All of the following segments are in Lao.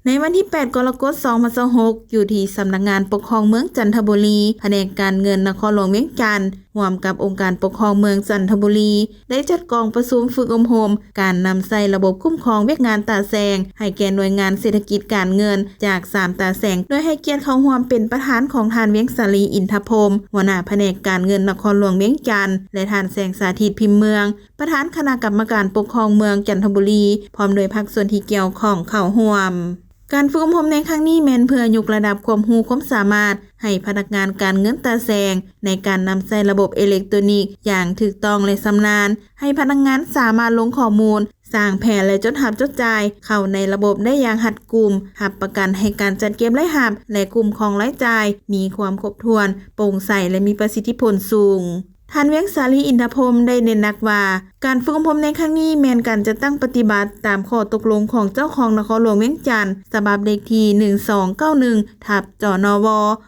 ໃນວັນທີແປດ ກໍລະກົດ ສອງພັນຊາວຫົກ ຢູ່ທີ່ສຳນັກງານປົກຄອງເມືອງຈັນທະບູລີ, ພະແນກການເງິນນະຄອນຫຼວງວຽງຈັນ ຮ່ວມກັບອົງການປົກຄອງເມືອງຈັນທະບູລີ ໄດ້ຈັດກອງປະຊຸມຝຶກອົບຮົມການນຳໃຊ້ລະບົບຄຸ້ມຄອງວຽກງານຕາແສງ ໃຫ້ແກ່ໜ່ວຍງານເສດຖະກິດການເງິນຈາກສາມຕາແສງ, ໂດຍໃຫ້ກຽດເຂົ້າຮ່ວມເປັນປະທານຂອງທ່ານ ວຽງສາລີ ອິນທະພົມ ຫົວໜ້າພະແນກການເງິນນະຄອນຫຼວງວຽງຈັນ ແລະ ທ່ານ ແສງສາທິດ ພິມເມືອງ ປະທານຄະນະກຳມະການປົກຄອງເມືອງຈັນທະບູລີ ພ້ອມດ້ວຍພາກສ່ວນທີ່ກ່ຽວຂ້ອງເຂົ້າຮ່ວມ. ການຝຶກອົບຮົມໃນຄັ້ງນີ້ແມ່ນເພື່ອຍົກລະດັບຄວາມຮູ້ຄວາມສາມາດໃຫ້ພະນັກງານການເງິນຕາແສງ ໃນການນຳໃຊ້ລະບົບເອເລັກໂຕຣນິກຢ່າງຖືກຕ້ອງ ແລະ ຊຳນານ, ໃຫ້ພະນັກງານສາມາດລົງຂໍ້ມູນ, ສ້າງແຜນ ແລະ ຈົດຮັບຈົດຈ່າຍເຂົ້າໃນລະບົບໄດ້ຢ່າງຮັດກຸມ, ຮັບປະກັນໃຫ້ການຈັດເກັບລາຍຮັບ ແລະ ຄຸ້ມຄອງລາຍຈ່າຍມີຄວາມຄົບຖ້ວນ, ໂປ່ງໃສ ແລະ ມີປະສິດທິຜົນສູງ. ທ່ານ ວຽງສາລີ ອິນທະພົມ ໄດ້ເນັ້ນໜັກວ່າ ການຝຶກອົບຮົມໃນຄັ້ງນີ້ແມ່ນການຈັດຕັ້ງປະຕິບັດຕາມຂໍ້ຕົກລົງຂອງເຈົ້າຄອງນະຄອນຫຼວງວຽງຈັນ ສະບັບເລກທີ ໜຶ່ງສອງເກົ້າໜຶ່ງ ທັບ ຈນວ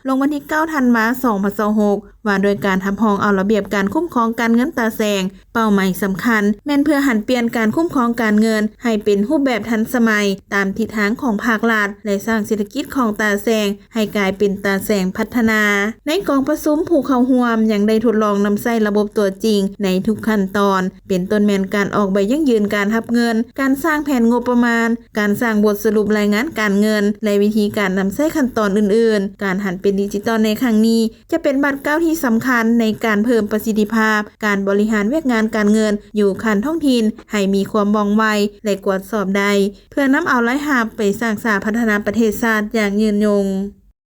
ລົງວັນທີເກົ້າ ທັນວາ ສອງພັນຊາວຫົກ ວ່າດ້ວຍການຮັບຮອງເອົາລະບຽບການຄຸ້ມຄອງການເງິນຕາແສງ. ເປົ້າໝາຍສຳຄັນແມ່ນເພື່ອຫັນປ່ຽນການຄຸ້ມຄອງການເງິນໃຫ້ເປັນຮູບແບບທັນສະໄໝ ຕາມທິດທາງຂອງພາກລັດ ແລະ ສ້າງເສດຖະກິດຂອງຕາແສງ ໃຫ້ກາຍເປັນຕາແສງພັດທະນາ. ໃນກອງປະຊຸມ, ຜູ້ເຂົ້າຮ່ວມຍັງໄດ້ທົດລອງນຳໃຊ້ລະບົບຕົວຈິງໃນທຸກຂັ້ນຕອນ, ເປັນຕົ້ນແມ່ນການອອກໃບຢັ້ງຢືນການຮັບເງິນ, ການສ້າງແຜນງົບປະມານ, ການສ້າງບົດສະຫຼຸບລາຍງານການເງິນ ແລະ ວິທີການນຳໃຊ້ຂັ້ນຕອນອື່ນໆ. ການຫັນເປັນດິຈິຕອນໃນຄັ້ງນີ້ ຈະເປັນບາດກ້າວທີ່ສຳຄັນໃນການເພີ່ມປະສິດທິພາບການບໍລິຫານວຽກງານການເງິນຢູ່ຂັ້ນທ້ອງຖິ່ນໃຫ້ມີຄວາມວ່ອງໄວ ແລະ ກວດສອບໄດ້ ເພື່ອນຳເອົາລາຍຮັບໄປສ້າງສາພັດທະນາປະເທດຊາດຢ່າງຍືນຍົງ.